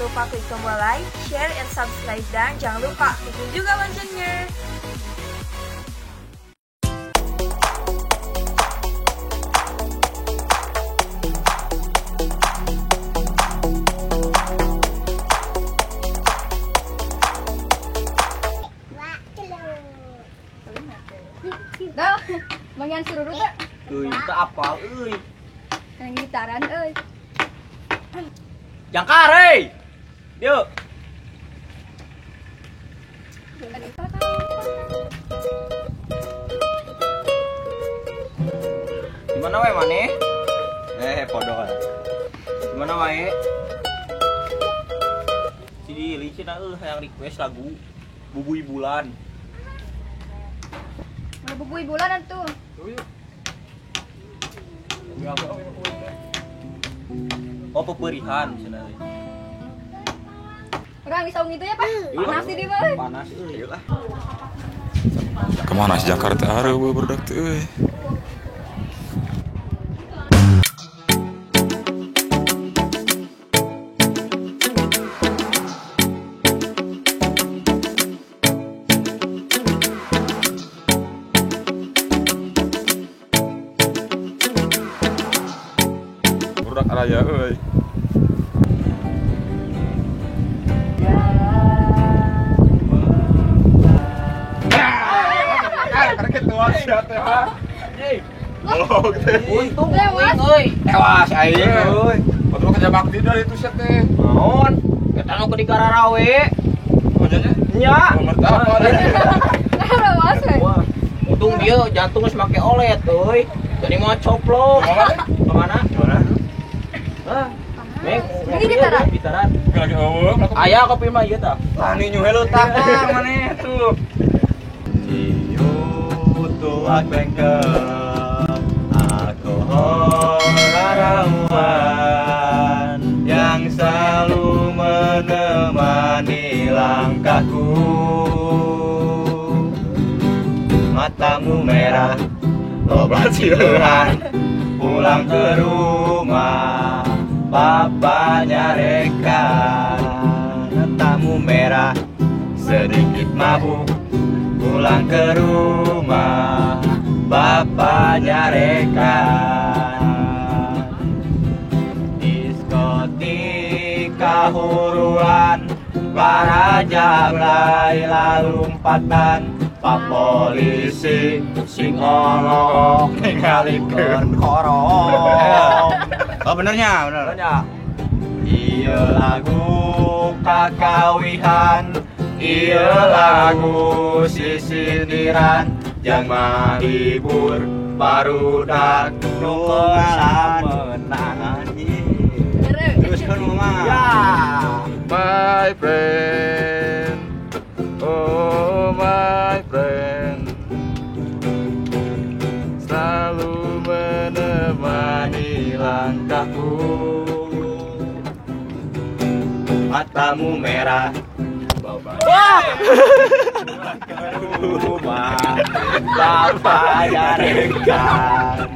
lupa klik tombol like, share, and subscribe. Dan jangan lupa aktifin juga loncengnya. Dah, mangan sururu teh. Euy, teu apal euy. Yang gitaran euy. Jangkar euy. Dieu. Di mana wae maneh? Podo. Di mana wae? Si Lili cenah euy hayang request lagu Bubui Bulan. Mana bubui bulan atuh. Oh, peperihan cenah. Urang disaung itu ya, Pak. Panas di dieu mah. Panas euy lah. Kemana si Jakarta areuh budak teh euy. Budak araya euy. Untung euy. Tewas aing euy. Waktu kerja bakti dari itu sia teh. Naon? Eta nu keur dikararawe. Oh nya nya. Nya. Tewas we. Untung dia jantung geus make olet euy. Jadi mau coplok. Kemana? Kemana? Hah? Mek, ini gitaran. Gitaran. Lagi eueuh. Aya kopi mah ieu tah. Lah ni nyuhel tah maneh tuh. Ciu tuak bengkel alkohol rarauan yang selalu menemani langkahku. Matamu merah, obat siuran, pulang ke rumah bapaknya rekan. Matamu merah, sedikit mabuk, pulang ke rumah bapaknya rekan. Diskotik kahuruan, para jablay lalumpatan, pak polisi sing olok ningalikeun korong. Oh benernya, bener. Iya lagu kakawihan, iya lagu sisindiran, jang mahibur barudak nu pengalaman. Teruskan mama. Ya. My friend, oh my friend, selalu menemani langkahku. Matamu merah, rumah bapaknya rekan.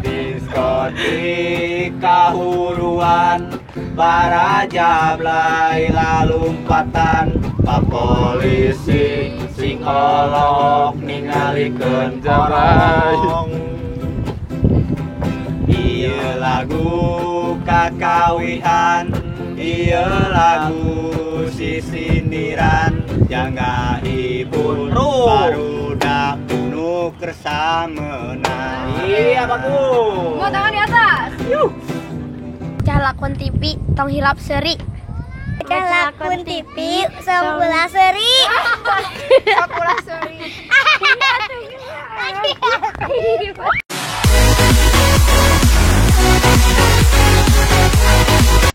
Diskotik kahuruan, para jablay lalumpatan, pak polisi sing olok ningalikeun korong. Iya lagu kakawihan, iya lagu sisindiran, jangan hibur barudak nu kersa menang. Iya bagus. Mau tangan di atas. Yuh. Calakun TV tong hilap seri. Calakun TV semula seri.